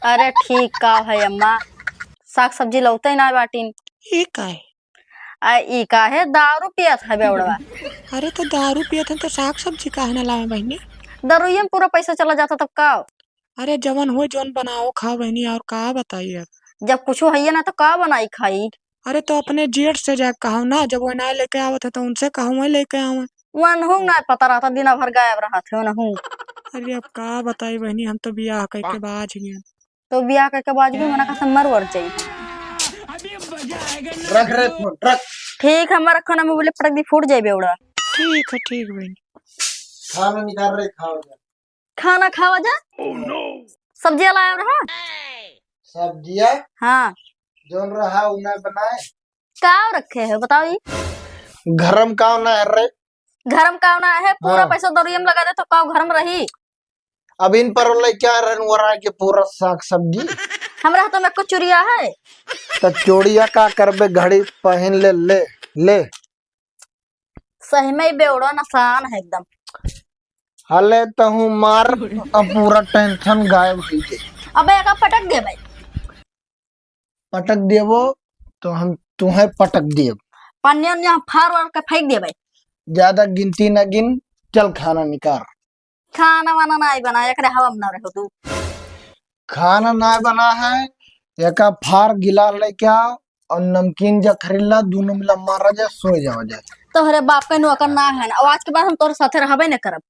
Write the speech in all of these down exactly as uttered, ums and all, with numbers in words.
अरे ठीक का है अम्मा, साग सब्जी लौते ना बाटिन। ई का है? आ, ई का है, दारू पियत है बेवड़वा। अरे तो दारू पियत है तो साग सब्जी काहे ना लावे बहिनी? दारूये में पूरा पैसा चला जाता तब का? अरे जवन हो जवन बनाओ खाओ बहिनी, और का बताई अब? जब कुछ है ना तो का बनाई खाई? अरे तो अपने जेठ से जाके कहो ना, जब वो ना लेके आवत है तो उनसे कहो वही लेके आवे। वनहू ना पता रहता, दिन भर गायब रहत है वनहू। अरे अब का बताई बहिनी, हम तो बियाह करके बाज गए। तो बियाह करके बाज गए, मना का मर वर जाई। रख रे फोन, रख। ठीक है, हम रखो ना, मैं बोले पटक दी फूट जाई बेवड़ा। ठीक है, ठीक बहिनी। खाना निकाल रे, खाओ जा। खाना खावा जा। सब्जिया लाया रहा? सब्जिया? हाँ। जौन रहा उ ना बनाए। का रखे है बताओ ई? घरम का ना है रे? घरम का ना है, पूरा हाँ। पैसा दरुए में लगा दे तो का घरम रही? अब इन पर ले क्या रहे वरा के पूरा साग सब्जी। हमरा तो में कुछ चुरिया है। तो चोरिया का करबे, घड़ी पहन ले, ले, ले। सही में बेवड़ो नसान है एकदम। हले तहू मार, अब पूरा tension गायब हो जाए। अबे एका पटक दे भाई। पटक देबो तो हम तुहे पटक देब। पन्ने उन्ने हम फार वार के फेंक देबे। ज्यादा गिनती ना गिन, चल खाना निकार। खाना वाना नाई बना, एकरे हवा में ना रहो तू। खाना नाई बना है, एका फार गिलास लेके आओ और नमकीन जा खरीद ला, दोनों मिला मारा जा, सो जाओ जा। तोहरे बाप के नौकर ना है, और आज के बाद हम तोरे साथे रहबे न करब।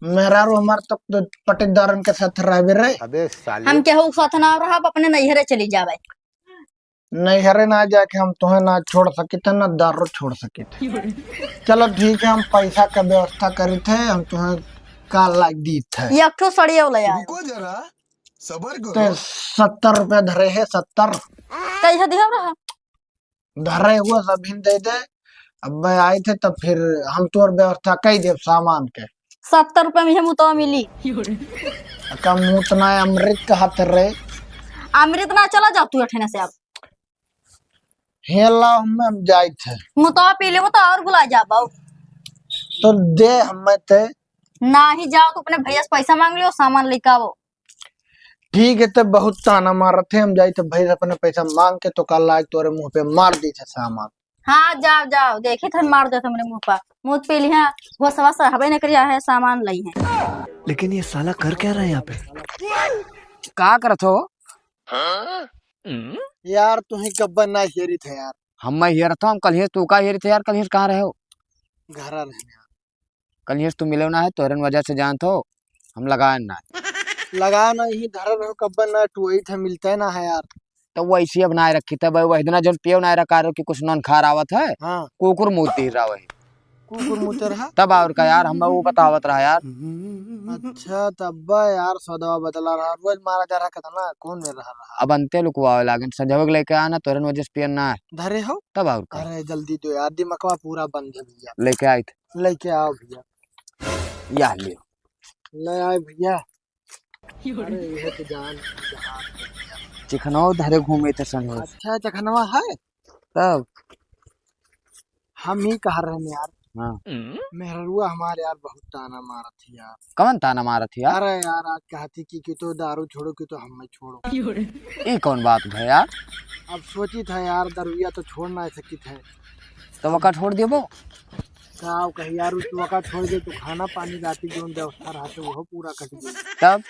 मेहरारू हमार तक तो पटीदारन के साथ रहबे रे। अबे साले। हम केहू के साथ ना रहब, अपने नैहरे चली जाबे। नैहरे ना जाके हम तुहे ना छोड़ सकित है, ना दारू छोड़ सकित है। चलो ठीक है, हम पैसा का व्यवस्था करित है, हम तुहे काल लाग दीत है। एक ठो सड़ियो ले आए। रुको जरा, सबर तो करो। सत्तर रुपया धरे है, सत्तर। कैसे दिया रहा? धरे हुआ सब हिन दे दे। अब मैं आई थे तब फिर हम तोर व्यवस्था कई देब सामान के। सत्तर रुपया में ये मुतवा मिली। का मुतना अमृत कहत रे? अमृत ना, चला जाओ तू अठेने से अब। हे ला हम, हम जाई थे। मुतवा पी लेबो तो और भुला जाबो। तो दे हमें ते। ना ही जाओ तो अपने भैया से पैसा मांग लियो, सामान लेके आओ। ठीक है, तब बहुत ताना मारत है, हम जाई थे भैया से अपने पैसा मांग के तो कल आज तोरे मुंह पे मार दी थे सामान। हाँ, जाओ, जाओ, देखी थे मार दे तुमरे मुंह पर। मुंह पी लिया, घोसवा से हबे न करिया है, सामान लई है। लेकिन ये साला कर क्या रहा है यहाँ पे? का करत हो? यार, तुही कब्बा ना हेरी थे यार। हम मैं हेरत हो, हम कल ही तू का हेरी थे यार, कल ही कहाँ रहे हो? घर रहे यार। कल ही तू मिले ना है, तोहरन वजह से जानत हो, हम लगाए ना। लगाए ना, यही धरे रहो कब्बा ना, टुई थे मिलते ना है यार। तो वैसे अब ना रखी थे भाई, वही दिना जौन पियो ना रखा रहो कि कुछ नौन खार आवत है, हाँ। कुकुर मुत दी रहा वही। कुकुर मुते रहा? तब और का यार, हम वो बतावत रहा यार। अच्छा, तब यार सौदवा बदला रहा, रोज मारा जा रहा कितना, कौन में रहा रहा? अब अंते लुकवावे लागन, संझवक लेके आना, तोरन वजह से पियन ना है। धरे हो? तब और का? अरे जल्दी दो यार, दिमकवा पूरा बंद है भैया। लेके आई थे। लेके आओ भैया। या लियो। ले आए भैया। अरे ये तो जान, जान। चिखनवा धरे घूमे थे संझवक। अच्छा, चिखनवा है? तब हम ही कहा रहे यार। हाँ। मेहरुआ हमारे यार बहुत ताना मारत थी यार। कौन ताना मारत थी यार? अरे यार, आज कहती कि, कि तो दारू छोड़ो, कि तो हम में छोड़ो। ई कौन बात है यार? अब सोची था यार, दारुया तो छोड़ ना सकी थे। तो वका छोड़ देबो? का कही यार, उस वका छोड़ दे तो खाना पानी राती जौन व्यवस्था रहते वो पूरा कट गई। तब?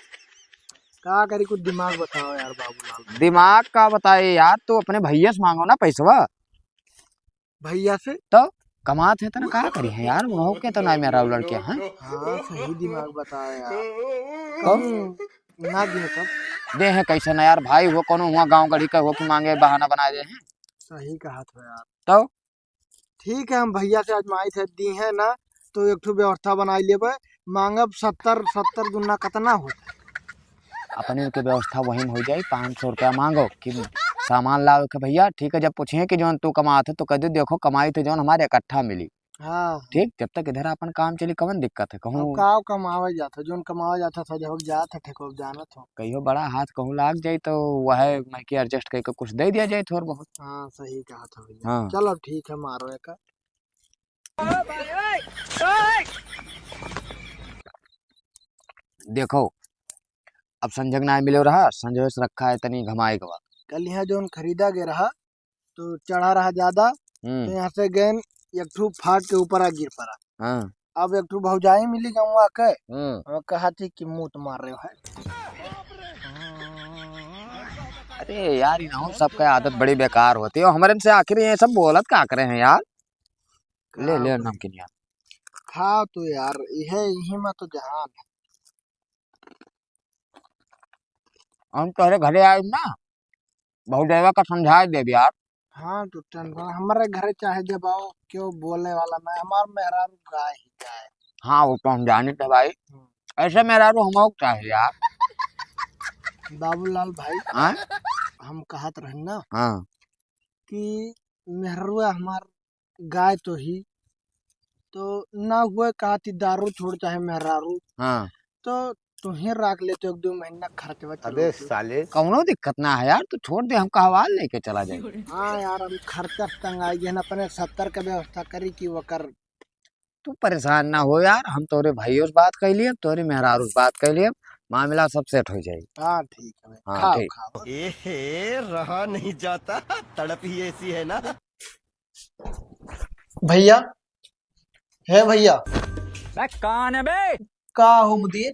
का करी, कुछ दिमाग बताओ यार बाबूलाल। दिमाग का बताए यार, तू अपने भैया से मांगो ना पैसवा। भैया से? तो कमात है तो ना का करी है यार, वो के तो ना मेरा लड़के हैं। हाँ, सही दिमाग बताया यार। तो? कम ना दिए कब? दे है कैसे ना यार भाई, वो कोनो हुआ गाँव गढ़ी का हो कि मांगे बहाना बना दे हैं। सही कहा था यार। तो? ठीक है, हम भैया से आजमाई थे, दी है ना, तो एक ठो व्यवस्था बनाई लेबे। मांगब सत्तर, सत्तर दुना कितना होता? अपने के व्यवस्था वही में हो जाई, पाँच सौ रुपया मांगो कि सामान लाओ के भैया, ठीक है। जब पूछिए कि जौन तू कमात है, तो कह दे, "देखो, कमाई थे जौन हमारे इकट्ठा मिली।" हाँ। ठीक, जब तक इधर अपन काम चली, कवन दिक्कत है, कहूँ अब का कमावे जात है, जौन कमावे जात है, सजहक जात है, ठेको जानत हो। कहियो बड़ा हाथ कहूँ लाग जाई, तो वह मैं के adjust करके कुछ दे दिया जाए थोड़ बहुत। हाँ, सही कहा था भैया। हाँ। चलो, ठीक है, मारो एक। देखो, संजय के नाय मिले रहा, संजय से रखा है तनी घमाए गवा। कल यहाँ जौन खरीदा गया रहा, तो चढ़ा रहा ज्यादा, हम्म। तो यहाँ से गेंद एक ठो फाट के ऊपर आ गिर पड़ा। हाँ। अब एक ठो भौजाई मिली गौवा के, हम्म। वो कहा थी कि मुंह तो मार रहे हो है। अरे यार, इन्हों सबका आदत बड़ी बेकार होती है। हमारे से आखिर ये सब बोलत का करे हैं यार? ले, ले नमकीन यार। खा तो यार, यह, यही में तो जहान है। हम तोहरे घरे आए ना, भौजैया का समझाए देब यार। हाँ, तो टेंशन, हमारे घरे चाहे जब आओ, क्यों बोले वाला ना, हमार मेहरारू गाय ही गाय। हाँ, वो तो हम जानित है भाई। हम्म। ऐसे मेहरारू हमहू के चाहे यार। बाबूलाल भाई, हाँ? हम कहत रहन ना हाँ। कि मेहरुआ हमार गाय तो ही, तो ना हुए कहती दारू छोड़ चाहे मेहरारू, हाँ। तो तुहे राख लेते एक दो महीना खर्चवा अबे चलाते। साले। कौनो दिक्कत ना है यार, तू छोड़ दे, हम कहवाल लेके चला जाए। हाँ यार, हम खर्चा से तंग आ गए ना, अपने सत्तर के व्यवस्था करी कि वो कर। तू परेशान ना हो यार, हम तोरे भाइयों से बात कर लिए, तोरे मेहरारू से बात कर लिए, मामला सब सेट हो जाए। हाँ, ठीक है भाई। हाँ, खाओ, ठीक। खाओ। ए हे, रहा नहीं जाता, तड़प ही ऐसी है ना। भैया, हे भैया। बे, कौन है बे? का हो मुदीर?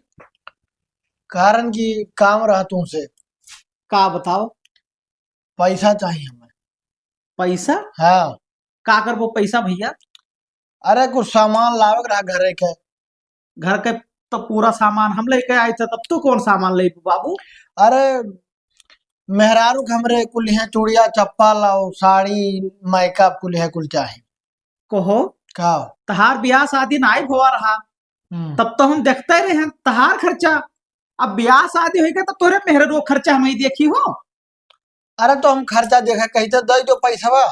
कारण की काम रहा तुमसे। का बताओ? पैसा चाहिए हमें। पैसा? हाँ। का करबो पैसा भैया? अरे, कुछ सामान लावे के रहा घरे के। घर के तो पूरा सामान हम लेके आए थे, तब तू कौन सामान ले बाबू? अरे, मेहरारू के हमरे कुल यहाँ चूड़िया, चप्पल और साड़ी, मेकअप कुल यहाँ कुल चाहे। कहो? का? तहार ब्याह शादी नाई भवा रहा, हम्म। तब तो हम देखते रहे हैं तहार खर्चा। अब ब्याह शादी होइगा तो तोरे मेहरारू खर्चा हम ही देखी हो। अरे तो हम खर्चा देखा कही तो दे दो पैसवा,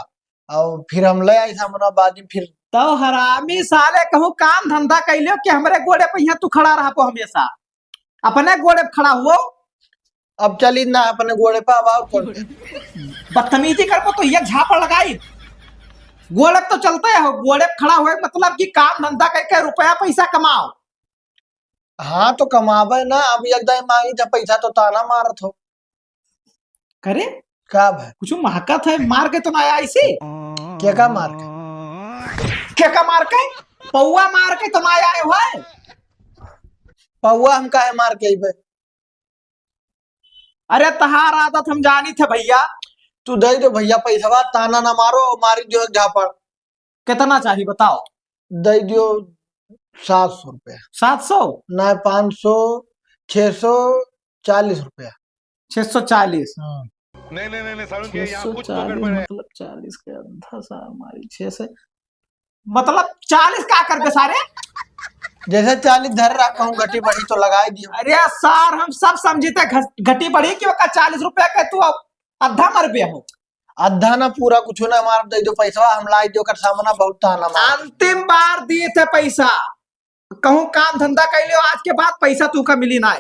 और फिर हम ले आई सामान बाद में फिर। तो हरामी साले कहूँ काम धंधा कैलियो कि हमरे गोड़े पे यहाँ तू खड़ा रहबो हमेशा, अपने गोड़े पे खड़ा हुओ। अब चली ना अपने गोड़े पे, अब आओ कौन? बदतमीजी करबो तो ये झापड़ लगाई। गोड़े पे तो चलते हो, गोड़े पे खड़ा हुए मतलब कि काम धंधा करके रुपया पैसा कमाओ। हाँ, तो कमावे ना, अब एक दाई मांगी जब पैसा तो ताना मारत हो। करे? का भाई? कुछ महकत है, मार के तो ना आया इसे? के का मार के? के का मार के? पौआ मार के तो ना आए हो है? पौआ हम काहे मार के अइबे? अरे तहार आदत हम जानी थे भैया। तू दे दो भैया पैसवा, ताना ना मारो, मारी दियो एक झापड़। कितना चाहिए बताओ? दे दियो सात सौ रुपया। सात सौ? ना, पाँच सौ, छह सौ चालीस रुपया। छह सौ चालीस? हाँ। नहीं, नहीं, नहीं, नहीं, सारुण के यहाँ कुछ तो छह सौ चालीस गड़बड़ है। मतलब चालीस के आधा सार मारी, छह सौ, मतलब चालीस का करबे सारे? जैसे चालीस धर रहा कहूँ, घटी बढ़ी तो लगाई दियो। अरे सार, हम सब समझी थे घ-, घटी बढ़ी कि ओका चालीस रुपया के तू अब आधा मरबे हो। आधा ना, पूरा कुछ ना, हमार दे दो पैसा, हम लाई दो कर सामना बहुत ताना मार। अंतिम बार दिए थे पैसा, कहूँ काम धंधा कर लियो, आज के बाद पैसा तू का मिली ना।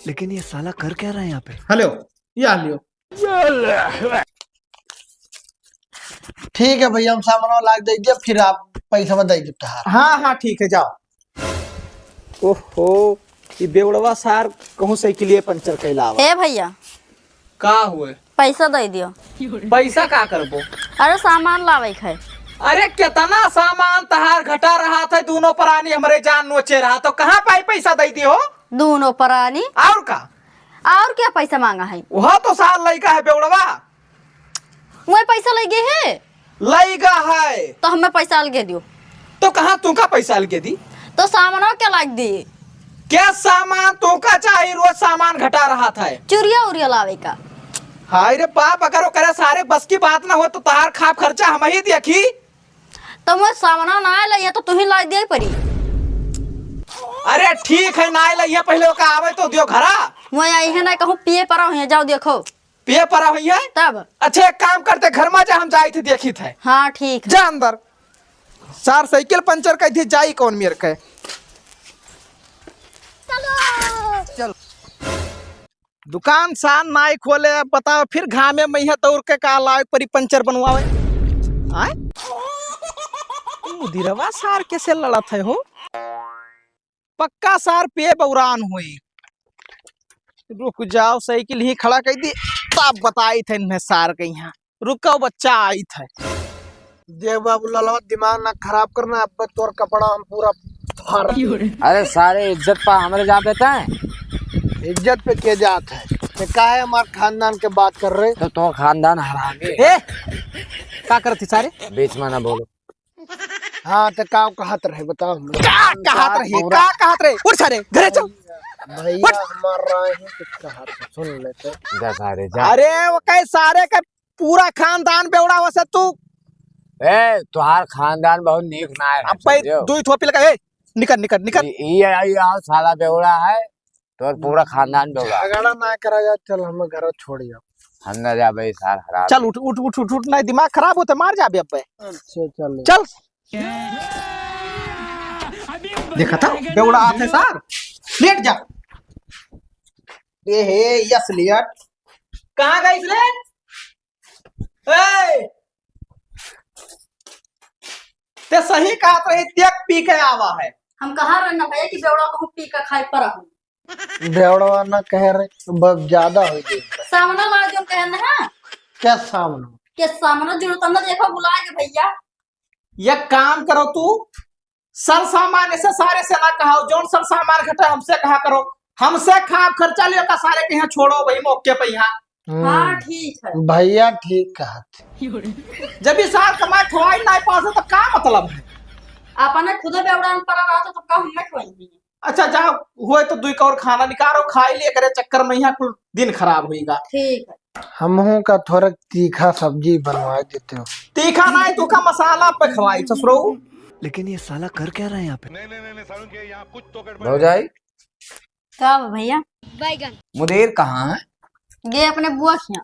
लेकिन ये साला कर क्या रहा है यहाँ पे? हेलो, या लियो। ठीक है भैया, हम सामान लाके दे दिया, फिर आप पैसा दे दो तहार। हाँ, हाँ, ठीक है, जाओ। ओहो, ई बेवड़वा सार कहूँ साइकिलिए पंचर कैला आवा। ए भैया। का हुए? पैसा दे दियो। पैसा का करबो? अरे सामान लावे के है। अरे कितना सामान तहार घटा रहा था, दोनों प्राणी हमरे जान नोचे रहा, तो कहाँ पाई पैसा दे दियो? दोनों प्राणी। और का? और क्या पैसा मांगा है? वह तो सार लइका है बेवड़वा। वही पैसा लइगे है। लइगा है। तो हमें पैसा अलगे दियो। तो कहाँ तुमका पैसा अलगे दी? तो सामानो के लाग दी। क्या सामान तुमका चाहिए? रोज सामान घटा रहा था। चुरिया उरिया लावे का। हाय रे बाप, अगर ओकरे सारे बस की बात ना हो तो तहार खाप खर्चा हम ही देखी। तो मैं सामाना ना ले, तो तू ही ला दे परी। अरे ठीक है, ना ले, पहले ओका आवे तो दियो घरा। मैं आई है ना कहूँ पिए परा हुई, जाओ देखो। पिए परा हुई है? तब? अच्छा, एक काम करते, घर में जा, हम जाए थे, देखी थे। हाँ, ठीक है। जा अंदर। सार साइकिल पंचर कर दी, जाई कौन मेर के। चलो। चल। दुकान सान नाई खोले, बताओ, फिर घामे में यहाँ दौड़ के का लावे परी पंचर बनवावे? आय? मुदिरवा सार कैसे लड़त है हो? पक्का सार पे बौरान होई। रुक जाओ, साइकिल ही खड़ा कर दी, तब बताई थे इन्हें सार के यहाँ। रुको, बच्चा आई थे। देख बाबू लालवा, दिमाग ना खराब करना, अब तोर कपड़ा हम पूरा फाड़ देब। अरे सारे, इज्जत पा हमरे जा देता है। इज्जत पे के जात है? ते काहे हमार खानदान के बात कर रहे? तो तोर खानदान हरामी है। ए, का करत ही सारे? बीच में ना बोलो। हाँ, तो का कहत रहे, बताओ हमरे। का कहत रहे? पूरा का कहत रहे? उठ सारे, घरे चल। भैया, उठ। हमार राय ही कुछ कहत है, सुन लेते। जा सारे, जा। अरे, वो कहे सारे का पूरा खानदान बेवड़ा हो से तू। ए, तुहार खानदान बहुत नीक ना है, अब भाई समझो। दुई थोपी लगा, ए, निकल, निकल, निकल। ये, ये, ये आओ साला बेवड़ा है, तोर पूरा खानदान बेवड़ा। झगड़ा ना करा जा, चल हम घर छोड़ जाओ। हम ना जाबे सार हराम। चल उठ, उठ, उठ, उठ, उठ, नहीं दिमाग खराब होते, मार जाबे अब। अच्छा, चल। चल। देखा था, बेवड़ा आते सार। लेट जा। ये है, यस लियट। कहाँ गई रे? ए! ते सही कहत रही, देख पी के आवा है। हम कहा रहे ना भैया कि बेवड़ा कहूँ पी के खाए पर हूँ। बेवड़वा ना कह रहे, बहुत ज्यादा हो गई। सामना वाला जो कहे ना, हाँ? क्या सामना? क्या सामना जो तन्ना देखो बुला के भैया। एक काम करो तू, सर सामान ऐसे सारे से ना कहाओ, जौन सर सामान घटे हमसे कहा करो, हमसे खाब खर्चा लियो का सारे के यहाँ छोड़ो वही मौके पे यहाँ। हम्म। हाँ, ठीक है। भैया ठीक कहत। जब ये सार कमाए खवाई ना पास है तो का मतलब है? अपने खुदे बेवड़ान पर रहता तो का हमें खवाएंगे? अच्छा जाओ, हुए तो दुई कौर खाना निकालो, खाई लिए करे चक्कर में यहाँ कुल दिन खराब होइगा। ठीक है। हमहू का थोड़ा तीखा सब्जी बनवा देते हो। तीखा ना है, तू का मसाला पे खवाई ससुरो। लेकिन ये साला कर क्या रहा है यहाँ पे? नहीं, नहीं, नहीं, नहीं, सारुण के यहाँ कुछ तो गड़बड़ है। भौजाई, का बा भैया? मुदेर कहाँ है? गए अपने बुआ के यहाँ।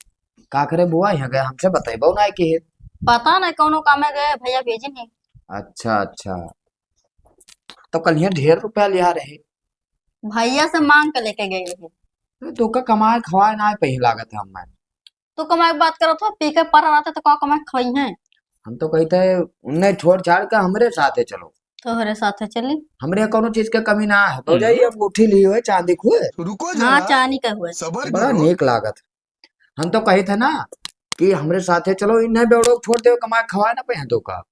का करे बुआ यहाँ गए? हमसे बतइबो ना कि है। पता नहीं कौनो काम में गए, भैया भेजे नहीं। अच्छा, अच्छा। तो कल यहाँ ढेर रुपया लिया रहे। भैया से मांग के लेके गए रहे। तो तोका कमाए खवाए ना पही लागत है हमें। तू कमाए के बात करत हो, पी के परा रहते तो का कमाए खवाई हैं? हम तो कहते हैं, उन्हें छोड़ छाड़ के हमरे साथे चलो। तोहरे साथे चली। हमरे कौनो चीज के कमी ना है। भौजाई, हम्म। ये अंगूठी ली हुए, चांदी को है। रुको हाँ, जरा, चांदी का हुए। सबर बड़ा करो। नीक लागत। हम तो कही थे ना कि हमरे साथे चलो, इन्हें बेवड़ो छोड़ दे, कमाए खवाए ना पे तोका।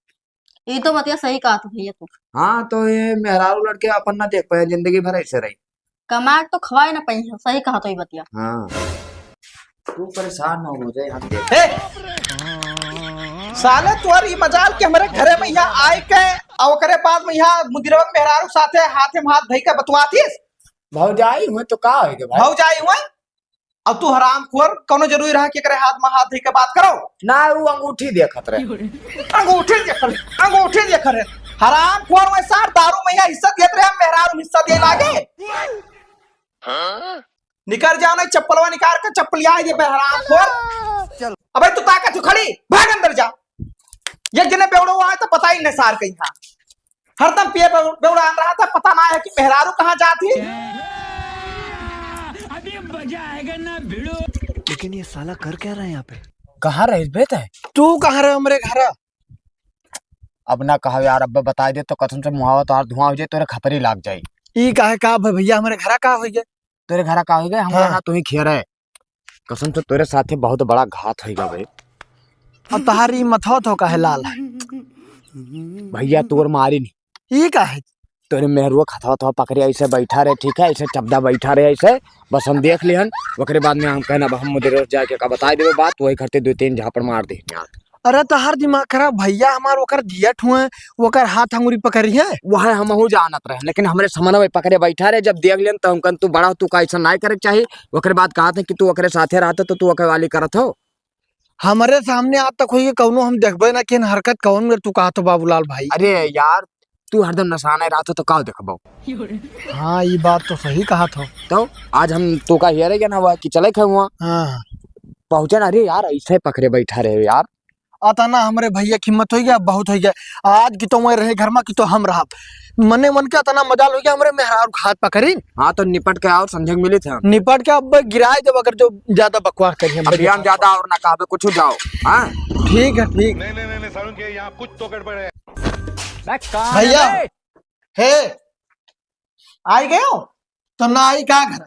ई तो बतिया सही कहा तू भैया तू। हाँ, तो ये मेहरारू लड़के अपन ना देख पाए, जिंदगी भर ऐसे रही। कमा के तो खवाए ना पाई, सही कहा तो ई बतिया। हाँ। तू परेशान ना हो जाए, हम देख ए! साले तोर ई मजाल के हमरे घरे में यहाँ आए के, और ओकरे बाद में यहाँ मुदिरवा के मेहरारू साथे हाथे में हाथ धई के बतुआतीस। भौजाई हुए तो का होइगे भाई? भौजाई हुए? अब तू हरामखोर, कौनो जरूरी रहा कि एकरे हाथ में हाथ धई के बात करो? ना, वो अंगूठी देखत रहे। अंगूठी देख रहे, अंगूठी देख रहे। हरामखोर, वै सार दारू में यहाँ हिस्सा देत रहे, हम मेहरारू में हिस्सा दे लागे। निकर जाओ, नहीं चप्पलवा निकाल के चप्पलिया दे बे, हरामखोर। चल। अबे तू ताकत हो खड़ी, भाग अंदर जा। एक जने बेवड़ो आए तो पता ही नहीं सार कहीं था। हरदम पिए बेव-, बेवड़ान रहा था, पता ना है कि मेहरारू कहाँ जाती। अभी मजा आएगा ना भिड़ू। लेकिन ये साला कर क्या रहा है यहाँ पे? कहाँ रहे बे तै? तू कहाँ रहे हमरे घर? अब ना कहा यार, अब बताई दे तो कसम से मुहावा तोहार धुआं हो जाए, तोरे खपरी लाग जाए। ई काहे का भ-, भैया हमरे घरा का होइगे? तोरे घरा का होइगे? हम हाँ। ना तू ही खेरे। कसम से तोरे साथे बहुत बड़ा घात होइगा बे। अब तहारी मथवा तो काहे लाल है? भैया तोर मारी नहीं। ई का है? तोरे मेहरुआ खथवा थवा पकड़े ऐसे बैठा रहे, ठीक है, ऐसे चपदा बैठा रहे ऐसे, बस हम देख लिहन, ओकरे बाद में हम कहना, अब हम मुदिरवा जाके का बताई देबे बात, वही करते दो तीन झापड़ मार दे यार। अरे तहार दिमाग खराब भैया, हमार ओकर दियत हुए, ओकर हाथ अंगुरी पकड़ी है। वह हमहू जानत रहे, लेकिन हमरे समनवे पकड़े बैठा रहे, जब देख लिहन तो हम कहन, तू बड़ा, तू का ऐसा नाय करे के चाही। ओकरे बाद कहत है कि तू ओकरे साथे रहत तो तू ओकरे वाली करत हो। हमरे सामने आज तक होइगे कौनो हम देखबे ना किहन हरकत कौन मेर तू कहत हो बाबूलाल भाई। अरे यार, तू हरदम नसाने रहत हो तो का देखबो? हाँ, ई बात तो सही कहत हो। तो आज हम तोका हेरे गए ना हुआ कि चले खे हुआ। हाँ। पहुँचे ना, अरे यार, ऐसे पकड़े बैठा रहे यार। अतना हमरे भैया की हिम्मत होइगे, अब बहुत होइगे। आज की तो मैं रहे घर में कि तो हम रहब। मने मन के अतना मजाल होइगे, हमरे मेहरारू के हाथ पकड़ी। हाँ, तो निपट के आओ, समझे के मिली थे। निपट के अब गिराए देब, अगर जो ज्यादा बकवास करी हमरे अभियान बेटा। ज्यादा और ना कहबे कुछ जाओ। हाँ? ठीक है, ठीक। नहीं, नहीं, नहीं, नहीं, सारुण के यहाँ कुछ तो गड़बड़ है। बे, कहाँ भैया, है बे? हे, आई गयो? तो ना आई का घर?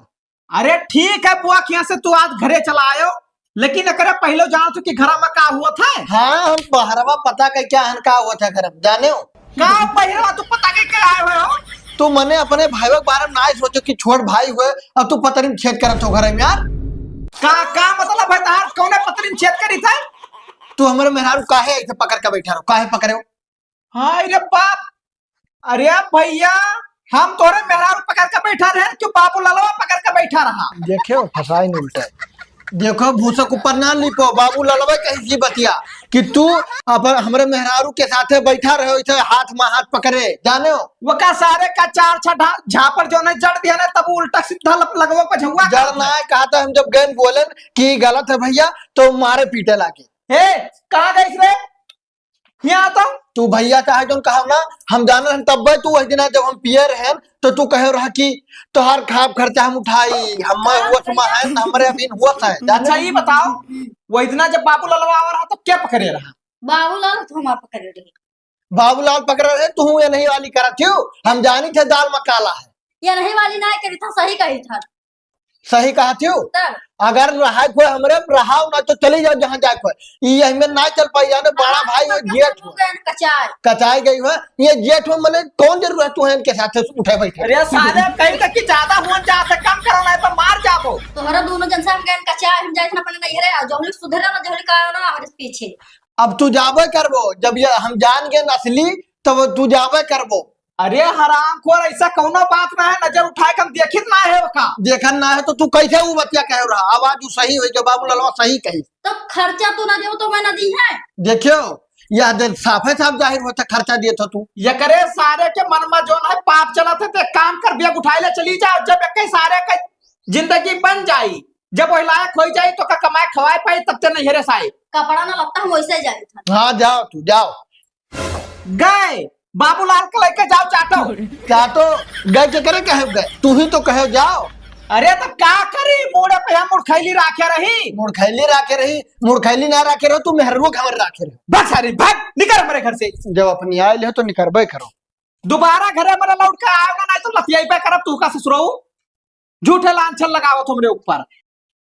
अरे ठीक है बुआ, कि यहाँ से तू आज घरे चला आयो, लेकिन एकरे पहले जान तू कि घरा में का हुआ था? हाँ, हम बहरवा पता कइ क्या हन का हुआ था घर में, जाने हो? का बहरवा तू पता कइ के आए हो? तू मने अपने भाई के बारे में ना सोचो कि छोट भाई हुए, अब तू पतरी में छेद करत हो घर में यार। का, का मतलब है तार? कौने पतरी में छेद करी था? तू हमरे मेहरारू काहे ऐसे पकड़ के बैठा रहो, काहे पकड़े हो? हाय रे बाप, अरे भैया, हम तोरे मेहरारू पकड़ के बैठा रहे कि बाबू ललवा पकड़ के बैठा रहा? देखो, फंसाई नहीं उल्टा। देखो, भूसक ऊपर ना लिपो, बाबू ललवा कही सी बतिया कि तू अपन हमरे मेहरारू के साथे बैठा रहे, इसे हाथ में हाथ पकड़े, जाने हो? वका सारे का चार छठा झापड़ जो नहीं जड़ दिया ना, तब उल्टा सीधा लप-, लगवा पछुआ जड़ करत ना है। है, कहा था हम जब गैन बोलन कि गलत है भैया, तो मारे पीटे लागे। ए, कहाँ गइस रे? यहाँ तो। तू भैया चाहे जौन कहा ना, हम जानत हन तब तू वही दिना जब हम पिए रहन, तो तू कहे रहा कि तोहार खाब खर्चा हम उठाई, हम होश में है, हमरे अभी होश है, जाने? अच्छा, ये बताओ, वही दिना जब बाबू ललवा आवा रहा, तो क्या पकड़े रहा? बाबूलाल तो हमार पकड़े रहे। बाबूलाल पकड़े रहे, तू ये नहीं वाली करत हो, हम जानी थे दाल में काला है। ये नहीं वाली ना करी था, सही कही था। सही कहा थियो। तब? अगर रहा कोई हमरे, रहाओ ना तो चली जाओ जहाँ जाए कोई। ई यही में ना चल पाई, जाने बड़ा हाँ, भाई तो ये जेठ हो। गए न कचाए। कचाए गई हो, ये जेठ हो, मने कौन जरूरत है इनके साथ उठे बैठे? अरे साले, कहीं तक कि ज्यादा हुआ, जा से कम करो, नहीं तो मार जाबो। तोहरा दोनों जन से हम गए न कचाए, हम जाए थे ना अपने नैहरे, आ जौहरी सुधरे ना, जौहरी का ना हमारे पीछे। अब तू जाबे करबो, जब ये हम जान गए न असली, तब तू जाबे करबो। अरे हरामखोर, ऐसा कौनो बात ना है, नजर उठाए के हम देखित ना है ओका। देखन ना है तो तू कैसे वो बतिया कहे रहा? आवाज उ सही होई, जब बाबू ललवा सही कही। तो खर्चा तू ना देबो तो मैं ना दी है। देखियो, यह दिन साफे साफ जाहिर होता, खर्चा दिए तो तू। ये करे सारे के मन में जोन है पाप चलत है, ते काम कर, बैग उठाए ले चली जा, जब एक सारे के जिंदगी बन जाई, जब वही लायक हो जाई तो का कमाए खवाए पाई, तब ते नहीं हेरे साई। कपड़ा ना लगता, हम वैसे जाए था। हाँ, जाओ तू, जाओ। गए, बाबूलाल के लेके जाओ चाटो। चाटो? गए के करे कहे गए? तू ही तो कहे जाओ। अरे तो का करी, मोड़े पे हम मुड़खैली राखे रही। मुड़खैली राखे रही, मुड़खैली ना राखे रहो, तू मेहरुआ के हमरे राखे रहो। बस अरे भाग, निकर हमरे घर से। जब अपनी आए ले तो निकरबे करो। दोबारा घरे मरे लौट के आए ना, नहीं तो लतियाई पे करब तू का ससुरो। झूठे लांछन लगावत हमरे ऊपर।